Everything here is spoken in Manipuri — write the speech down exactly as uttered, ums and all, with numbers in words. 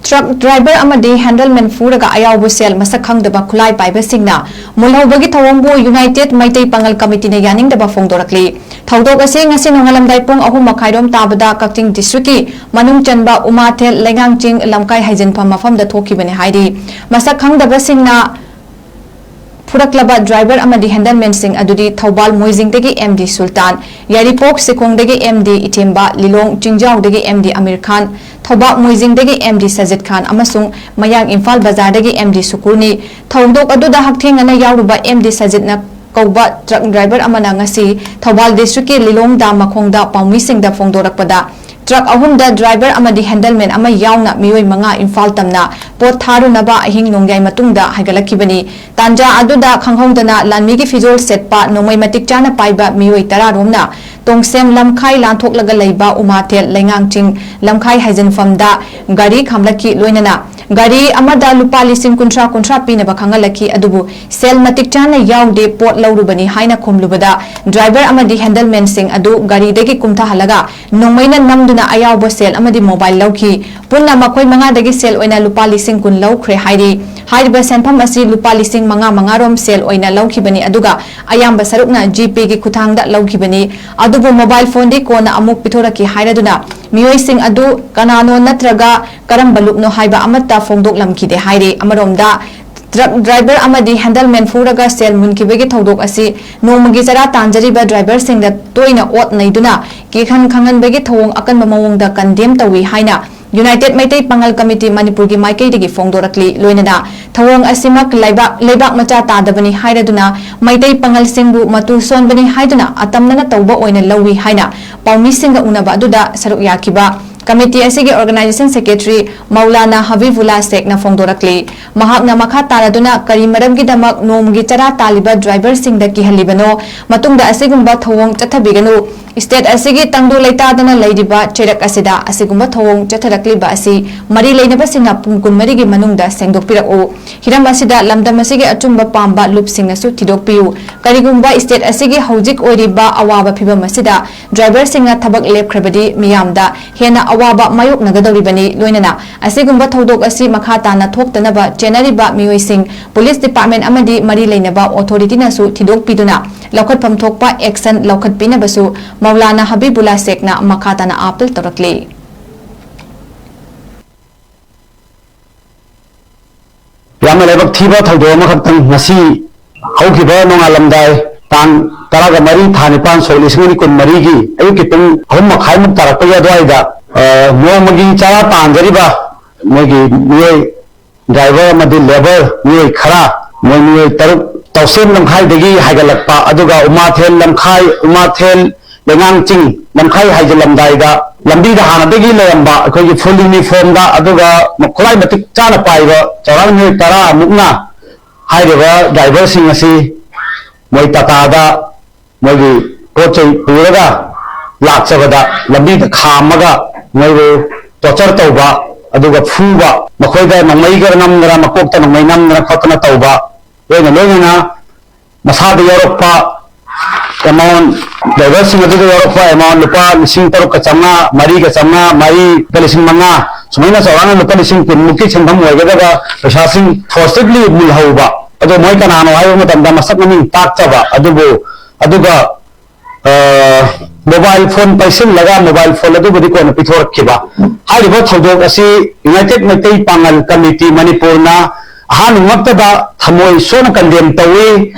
ꯇ꯭ꯔꯛ ꯗ꯭ꯔꯥꯏꯚꯔ ꯑꯃꯗꯤ ꯍꯦꯟꯗꯜꯃꯦꯟ ꯐꯨꯔꯒ ꯑꯌꯥꯎꯕ ꯁꯦꯜ ꯃꯁꯛ ꯈꯪꯗꯕ ꯈꯨꯠꯂꯥꯏ ꯄꯥꯏꯕꯁꯤꯡꯅ ꯃꯨꯜꯍꯧꯕꯒꯤ ꯊꯧꯑꯣꯡꯕꯨ ꯌꯨꯅꯥꯏꯇꯦꯗ ꯃꯩꯇꯩ ꯄꯥꯉꯜ ꯀꯃꯤꯇꯤꯅ ꯌꯥꯅꯤꯡꯗꯕ ꯐꯣꯡꯗꯣꯔꯛꯂꯤ꯫ ꯊꯧꯗꯣꯛ ꯑꯁꯤ ꯉꯁꯤ ꯅꯣꯡꯉꯥꯜꯂꯝꯗꯥꯏ ꯄꯨꯡ ꯑꯍꯨꯝ ꯃꯈꯥꯏꯔꯣꯝ ꯇꯥꯕꯗ ꯀꯛꯆꯤꯡ ꯗꯤꯁꯇ꯭ꯔꯤꯛꯀꯤ ꯃꯅꯨꯡ ꯆꯟꯕ ꯎꯃꯥꯊꯦꯜ ꯂꯩꯉꯥꯡꯆꯤꯡ ꯂꯝꯈꯥꯏ ꯍꯥꯏꯖꯤꯟꯐꯝ ꯃꯐꯝꯗ ꯊꯣꯛꯈꯤꯕꯅꯤ ꯍꯥꯏꯔꯤ꯫ ꯃꯁꯛ ꯈꯪꯗꯕꯁꯤꯡꯅ ꯐꯨꯔꯛꯂꯕ ꯗ꯭ꯔꯥꯏꯚꯔ ꯑꯃꯗꯤ ꯍꯦꯟꯗꯜꯃꯦꯟꯁꯤꯡ ꯑꯗꯨꯗꯤ ꯊꯧꯕꯥꯜ ꯃꯣꯏꯖꯤꯡꯗꯒꯤ ꯑꯦꯝ ꯗꯤ ꯁꯨꯜꯇꯥꯟ, ꯌꯥꯏꯔꯤꯄꯣꯛ ꯁꯤꯈꯣꯡꯗꯒꯤ ꯑꯦꯝ ꯗꯤ ꯏꯊꯦꯝꯕ, ꯂꯤꯂꯣꯡ ꯆꯤꯡꯖꯥꯎꯗꯒꯤ ꯑꯦꯝ ꯗꯤ ꯑꯃꯤꯔ ꯈꯥꯟ, ꯊꯧꯕꯥꯜ ꯃꯣꯏꯖꯤꯡꯗꯒꯤ ꯑꯦꯝ ꯗꯤ ꯁꯖꯤꯠ ꯈꯥꯟ ꯑꯃꯁꯨꯡ ꯃꯌꯥꯡ ꯏꯝꯐꯥꯜ ꯕꯖꯥꯔꯗꯒꯤ ꯑꯦꯝ ꯗꯤ ꯁꯨꯀꯨꯔꯅꯤ꯫ ꯊꯧꯗꯣꯛ ꯑꯗꯨꯗ ꯍꯛꯊꯦꯡꯅꯅ ꯌꯥꯎꯔꯨꯕ ꯑꯦꯝ ꯗꯤ ꯁꯖꯤꯠꯅ ꯀꯧꯕ ꯇ꯭ꯔꯛ ꯗ꯭ꯔꯥꯏꯚꯔ ꯑꯃꯅ ꯉꯁꯤ ꯊꯧꯕꯥꯜ ꯗꯤꯁꯇ꯭ꯔꯤꯛꯀꯤ ꯂꯤꯂꯣꯡ ꯗꯥꯝ ꯃꯈꯣꯡꯗ ꯄꯥꯎꯃꯤꯁꯤꯡꯗ ꯐꯣꯡꯗꯣꯔꯛꯄꯗ, ꯇ꯭ꯔꯛ ꯑꯍꯨꯝꯗ ꯗ꯭ꯔꯥꯏꯚꯔ ꯑꯃꯗꯤ ꯍꯦꯟꯗꯜꯃꯦꯟ ꯑꯃ ꯌꯥꯎꯅ ꯃꯤꯑꯣꯏ ꯃꯉꯥ ꯏꯝꯐꯥꯜ ꯇꯝꯅ ꯄꯣꯠ ꯊꯥꯔꯨꯅꯕ ꯑꯍꯤꯡ ꯅꯣꯡꯌꯥꯏ ꯃꯇꯨꯡꯗ ꯍꯥꯏꯒꯠꯂꯛꯈꯤꯕꯅꯤ꯫ ꯇꯥꯟꯖꯥ ꯑꯗꯨꯗ ꯈꯪꯍꯧꯗꯅ ꯂꯥꯟꯃꯤꯒꯤ ꯐꯤꯖꯣꯜ ꯁꯦꯠꯄ ꯅꯣꯡꯃꯩ ꯃꯇꯤꯛ ꯆꯥꯅ ꯄꯥꯏꯕ ꯃꯤꯑꯣꯏ ꯇꯔꯥꯔꯣꯝꯅ ꯇꯣꯡꯁꯦꯝ ꯂꯝꯈꯥꯏ ꯂꯥꯟꯊꯣꯛꯂꯒ ꯂꯩꯕ ꯎꯃꯥꯊꯦꯜ ꯂꯩꯉꯥꯡꯆꯤꯡ ꯂꯝꯈꯥꯏ ꯍꯥꯏꯖꯤꯟꯐꯝꯗ ꯒꯥꯔꯤ ꯈꯥꯝꯂꯛꯈꯤ꯫ ꯂꯣꯏꯅꯅ ꯒꯥꯔꯤ ꯑꯃꯗ ꯂꯨꯄꯥ ꯂꯤꯁꯤꯡ ꯀꯨꯟꯊ꯭ꯔꯥ ꯀꯨꯟꯊ꯭ꯔꯥ ꯄꯤꯅꯕ ꯈꯪꯍꯜꯂꯛꯈꯤ, ꯑꯗꯨꯕꯨ ꯁꯦꯜ ꯃꯇꯤꯛ ꯆꯥꯅ ꯌꯥꯎꯗꯦ, ꯄꯣꯠ ꯂꯧꯔꯨꯕꯅꯤ ꯍꯥꯏꯅ ꯈꯨꯝꯂꯨꯕꯗ, ꯗ꯭ꯔꯥꯏꯚꯔ ꯑꯃꯗꯤ ꯍꯦꯟꯗꯜꯃꯦꯟꯁꯤꯡ ꯑꯗꯨ ꯒꯥꯔꯤꯗꯒꯤ ꯀꯨꯝꯊꯍꯜꯂꯒ ꯅꯣꯡꯃꯩꯅ ꯅꯝꯗꯨꯅ ꯑꯌꯥꯎꯕ ꯁꯦꯜ ꯑꯃꯗꯤ ꯃꯣꯕꯥꯏꯜ ꯂꯧꯈꯤ꯫ ꯄꯨꯟꯅ ꯃꯈꯣꯏ ꯃꯉꯥꯗꯒꯤ ꯁꯦꯜ ꯑꯣꯏꯅ ꯂꯨꯄꯥ ꯂꯤꯁꯤꯡ ꯀꯨꯟ ꯂꯧꯈ꯭ꯔꯦ ꯍꯥꯏꯔꯤ꯫ ꯍꯥꯏꯔꯤꯕ ꯁꯦꯟꯐꯝ ꯑꯁꯤ ꯂꯨꯄꯥ ꯂꯤꯁꯤꯡ ꯃꯉꯥ ꯃꯉꯥꯔꯣꯝ ꯁꯦꯜ ꯑꯣꯏꯅ ꯂꯧꯈꯤꯕꯅꯤ, ꯑꯗꯨꯒ ꯑꯌꯥꯝꯕ ꯁꯔꯨꯛꯅ ꯖꯤꯄꯦꯒꯤ ꯈꯨꯊꯥꯡꯗ ꯂꯧꯈꯤꯕꯅꯤ꯫ ꯑꯗꯨꯕꯨ ꯃꯣꯕꯥꯏꯜ ꯐꯣꯟꯗꯤ ꯀꯣꯟꯅ ꯑꯃꯨꯛ ꯄꯤꯊꯣꯔꯛꯈꯤ ꯍꯥꯏꯔꯗꯨꯅ ꯃꯤꯑꯣꯏꯁꯤꯡ ꯑꯗꯨ ꯀꯅꯥꯅꯣ ꯅꯠꯇ꯭ꯔꯒ ꯀꯔꯝꯕ ꯂꯨꯞꯅꯣ ꯍꯥꯏꯕ ꯑꯃꯠꯇ ꯐꯣꯡꯗꯣꯛꯂꯝꯈꯤꯗꯦ ꯍꯥꯏꯔꯤ꯫ ꯑꯃꯔꯣꯝꯗ, ꯇ꯭ꯔꯛ ꯗ꯭ꯔꯥꯏꯚꯔ ꯑꯃꯗꯤ ꯍꯦꯟꯗꯜꯃꯦꯟ ꯐꯨꯔꯒ ꯁꯦꯜ ꯃꯨꯟꯈꯤꯕꯒꯤ ꯊꯧꯗꯣꯛ ꯑꯁꯤ ꯅꯣꯡꯃꯒꯤ ꯆꯔꯥ ꯇꯥꯟꯖꯔꯤꯕ ꯗ꯭ꯔꯥꯏꯚꯔꯁꯤꯡꯗ ꯇꯣꯏꯅ ꯑꯣꯠ ꯅꯩꯗꯨꯅ ꯀꯤꯍꯟ ꯈꯪꯍꯟꯕꯒꯤ ꯊꯧꯑꯣꯡ ꯑꯀꯟꯕ ꯃꯑꯣꯡꯗ ꯀꯟꯗꯦꯝ ꯇꯧꯏ ꯍꯥꯏꯅ ꯌꯨꯅꯥꯏꯇꯦꯗ ꯃꯩꯇꯩ ꯄꯥꯉꯜ ꯀꯃꯤꯇꯤ ꯃꯅꯤꯄꯨꯔꯒꯤ ꯃꯥꯏꯀꯩꯗꯒꯤ ꯐꯣꯡꯗꯣꯔꯛꯂꯤ꯫ ꯂꯣꯏꯅꯅ ꯊꯧꯑꯣꯡ ꯑꯁꯤꯃꯛ ꯂꯩꯕꯥꯛ, ꯂꯩꯕꯥꯛ ꯃꯆꯥ ꯇꯥꯗꯕꯅꯤ ꯍꯥꯏꯔꯗꯨꯅ ꯃꯩꯇꯩ ꯄꯥꯉꯜꯁꯤꯡꯕꯨ ꯃꯇꯨ ꯁꯣꯟꯕꯅꯤ ꯍꯥꯏꯗꯨꯅ ꯑꯇꯝꯅꯅ ꯇꯧꯕ ꯑꯣꯏꯅ ꯂꯧꯏ ꯍꯥꯏꯅ ꯄꯥꯎꯃꯤꯁꯤꯡꯒ ꯎꯅꯕ ꯑꯗꯨꯗ ꯁꯔꯨꯛ ꯌꯥꯈꯤꯕ ꯀꯃꯤꯇꯤ ꯑꯁꯤꯒꯤ organization secretary ꯃꯧꯂꯥꯅꯥ ꯍꯕꯤꯕꯨꯜꯂꯥ ꯁꯦꯈꯅ ꯐꯣꯡꯗꯣꯔꯛꯂꯤ꯫ ꯃꯍꯥꯛꯅ ꯃꯈꯥ ꯇꯥꯔꯗꯨꯅ ꯀꯔꯤ ꯃꯔꯝꯒꯤꯗꯃꯛ ꯅꯣꯡꯃꯒꯤ ꯆꯔꯥ ꯇꯥꯜꯂꯤꯕ ꯗ꯭ꯔꯥꯏꯚꯔꯁꯤꯡꯗ ꯀꯤꯍꯜꯂꯤꯕꯅꯣ? ꯃꯇꯨꯡꯗ ꯑꯁꯤꯒꯨꯝꯕ ꯊꯧꯑꯣꯡ ꯆꯠꯊꯕꯤꯒꯅꯨ꯫ ꯁ꯭ꯇꯦꯠ ꯑꯁꯤꯒꯤ ꯇꯪꯗꯨ ꯂꯩꯇꯥꯗꯅ ꯂꯩꯔꯤꯕ ꯆꯩꯔꯛ ꯑꯁꯤꯗ ꯑꯁꯤꯒꯨꯝꯕ ꯊꯧꯑꯣꯡ ꯆꯠꯊꯔꯛꯂꯤꯕ ꯑꯁꯤ ꯃꯔꯤ ꯂꯩꯅꯕꯁꯤꯡꯅ ꯄꯨꯡ ꯀꯨꯟꯃꯔꯤꯒꯤ ꯃꯅꯨꯡꯗ ꯁꯦꯡꯗꯣꯛꯄꯤꯔꯛꯎ꯫ ꯍꯤꯔꯝ ꯑꯁꯤꯗ ꯂꯝꯗꯝ ꯑꯁꯤꯒꯤ ꯑꯆꯨꯝꯕ ꯄꯥꯝꯕ ꯂꯨꯞꯁꯤꯡꯅꯁꯨ ꯊꯤꯗꯣꯛꯄꯤꯌꯨ꯫ ꯀꯔꯤꯒꯨꯝꯕ ꯁ꯭ꯇꯦꯠ ꯑꯁꯤꯒꯤ ꯍꯧꯖꯤꯛ ꯑꯣꯏꯔꯤꯕ ꯑꯋꯥꯕ ꯐꯤꯚꯝ ꯑꯁꯤꯗ ꯗ꯭ꯔꯥꯏꯚꯔꯁꯤꯡꯅ ꯊꯕꯛ ꯂꯦꯞꯈ꯭ꯔꯕꯗꯤ ꯃꯤꯌꯥꯝꯗ ꯍꯦꯟꯅ ꯑꯋꯥꯕ ꯃꯥꯌꯣꯛꯅꯒꯗꯧꯔꯤꯕꯅꯤ꯫ ꯂꯣꯏꯅꯅ ꯑꯁꯤꯒꯨꯝꯕ ꯊꯧꯗꯣꯛ ꯑꯁꯤ ꯃꯈꯥ ꯇꯥꯅ ꯊꯣꯛꯇꯅꯕ ꯆꯦꯟꯅꯔꯤꯕ ꯃꯤꯑꯣꯏꯁꯤꯡ, ꯄꯨꯂꯤꯁ ꯗꯤꯄꯥꯔꯠꯃꯦꯟ ꯑꯃꯗꯤ ꯃꯔꯤ ꯂꯩꯅꯕ ꯑꯣꯊꯣꯔꯤꯇꯤꯅꯁꯨ ꯊꯤꯗꯣꯛꯄꯤꯗꯨꯅ ꯂꯧꯈꯠꯐꯝ ꯊꯣꯛꯄ ꯑꯦꯛꯁꯟ ꯂꯧꯈꯠꯄꯤꯅꯕꯁꯨ ꯃꯧꯂꯥꯅꯥ ꯍꯕꯤꯕꯨꯜꯂꯥ ꯁꯦꯈꯅ ꯃꯈꯥ ꯇꯥꯅ ꯑꯥꯄꯤꯜ ꯇꯧꯔꯛꯂꯤ꯫ ꯌꯥꯝꯅ ꯂꯥꯏꯕꯛ ꯊꯤꯕ ꯊꯧꯗꯣꯛ ꯑꯃꯈꯛꯇꯪ ꯉꯁꯤ ꯍꯧꯈꯤꯕ ꯅꯣꯡꯉꯥꯜꯂꯝꯗꯥꯏ ꯇꯥꯡ ꯇꯔꯥꯒ ꯃꯔꯤ ꯊꯥ ꯅꯤꯄꯥꯟ ꯁꯣꯛ ꯂꯤꯁꯤꯡ ꯑꯅꯤ ꯀꯨꯟꯃꯔꯤꯒꯤ ꯑꯌꯨꯛꯀꯤ ꯄꯨꯡ ꯑꯍꯨꯝ ꯃꯈꯥꯏꯃꯨꯛ ꯇꯥꯔꯛꯄꯒꯤ ꯑꯗꯨꯋꯥꯏꯗ, ꯑ, ꯅꯣꯡꯃꯒꯤ ꯆꯔꯥ ꯇꯥꯟꯖꯔꯤꯕ ꯃꯣꯏꯒꯤ ꯃꯤꯑꯣꯏ ꯗ꯭ꯔꯥꯏꯚꯔ ꯑꯃꯗꯤ ꯂꯦꯕꯔ ꯃꯤꯑꯣꯏ ꯈꯔ, ꯃꯣꯏ ꯃꯤꯑꯣꯏ ꯇꯔꯨꯛ ꯇꯧꯁꯦꯝ ꯂꯝꯈꯥꯏꯗꯒꯤ ꯍꯥꯏꯒꯠꯂꯛꯄ, ꯑꯗꯨꯒ ꯎꯃꯥꯊꯦꯜ ꯂꯝꯈꯥꯏ, ꯎꯃꯥꯊꯦꯜ ꯂꯩꯉꯥꯡ ꯆꯤꯡ ꯂꯝꯈꯥꯏ ꯍꯥꯏꯖꯤꯜꯂꯝꯗꯥꯏꯗ ꯂꯝꯕꯤꯗ ꯍꯥꯟꯅꯗꯒꯤ ꯂꯩꯔꯝꯕ ꯑꯩꯈꯣꯏꯒꯤ ꯐꯨꯜ ꯌꯨꯅꯤꯐꯣꯔꯝꯗ, ꯑꯗꯨꯒ ꯈꯨꯠꯂꯥꯏ ꯃꯇꯤꯛ ꯆꯥꯅ ꯄꯥꯏꯕ ꯆꯥꯎꯔꯥꯛꯅ ꯃꯤꯑꯣꯏ ꯇꯔꯥ ꯃꯨꯛꯅ ꯍꯥꯏꯔꯤꯕ ꯗ꯭ꯔꯥꯏꯚꯔꯁꯤꯡ ꯑꯁꯤ ꯃꯣꯏ ꯇꯥꯇꯥꯗ ꯃꯣꯏꯒꯤ ꯄꯣꯠ ꯆꯩ ꯄꯨꯔꯒ ꯂꯥꯛꯆꯕꯗ ꯂꯝꯕꯤꯗ ꯈꯥꯝꯃꯒ ꯃꯣꯏꯕꯨ ꯇꯣꯔꯆꯔ ꯇꯧꯕ, ꯑꯗꯨꯒ ꯐꯨꯕ, ꯃꯈꯣꯏꯗ ꯅꯣꯡꯃꯩꯒ ꯅꯝꯗꯅ, ꯃꯀꯣꯛꯇ ꯅꯣꯡꯃꯩ ꯅꯝꯗꯅ ꯈꯣꯠꯇꯅ ꯇꯧꯕ, ꯂꯣꯏꯅ ꯂꯣꯏꯅꯅ ꯃꯁꯥꯗ ꯌꯥꯎꯔꯛꯄ ꯑꯦꯃꯥꯎꯟ, ꯗ꯭ꯔꯥꯏꯚꯔꯁꯤꯡ ꯑꯗꯨꯗ ꯌꯥꯎꯔꯛꯄ ꯑꯦꯃꯥꯎꯟ ꯂꯨꯄꯥ ꯂꯤꯁꯤꯡ ꯇꯔꯨꯛꯀ ꯆꯥꯝꯃꯉꯥ, ꯃꯔꯤꯒ ꯆꯥꯝꯃꯉꯥ, ꯃꯔꯤ, ꯂꯨꯄꯥ ꯂꯤꯁꯤꯡ ꯃꯉꯥ, ꯁꯨꯃꯥꯏꯅ ꯆꯥꯎꯔꯥꯛꯅ ꯂꯨꯄꯥ ꯂꯤꯁꯤꯡ ꯀꯨꯟꯃꯨꯛꯀꯤ ꯁꯦꯟꯐꯝ ꯑꯣꯏꯒꯗꯕ ꯄꯩꯁꯥꯁꯤꯡ ꯐꯣꯔꯁꯤꯕꯂꯤ ꯃꯨꯜꯍꯧꯕ꯫ ꯑꯗꯣ ꯃꯣꯏ ꯀꯅꯥꯅꯣ ꯍꯥꯏꯕ ꯃꯇꯝꯗ ꯃꯁꯛ ꯃꯃꯤꯡ ꯇꯥꯛꯇꯕ, ꯑꯗꯨꯕꯨ, ꯑꯗꯨꯒ, ꯑ, ꯃꯣꯕꯥꯏꯜ ꯐꯣꯟ ꯄꯩꯁꯤꯜꯂꯒ ꯃꯣꯕꯥꯏꯜ ꯐꯣꯟ ꯑꯗꯨꯕꯨꯗꯤ ꯀꯣꯟꯅ ꯄꯤꯊꯣꯔꯛꯈꯤꯕ꯫ ꯍꯥꯏꯔꯤꯕ ꯊꯧꯗꯣꯛ ꯑꯁꯤ ꯌꯨꯅꯥꯏꯇꯦꯠ ꯃꯩꯇꯩ ꯄꯥꯉꯜ ꯀꯃꯤꯇꯤ ꯃꯅꯤꯄꯨꯔꯅ ꯑꯍꯥꯟꯕꯃꯛꯇꯗ ꯊꯃꯣꯏ ꯁꯣꯛꯅ ꯀꯟꯗꯦꯝ ꯇꯧꯏ꯫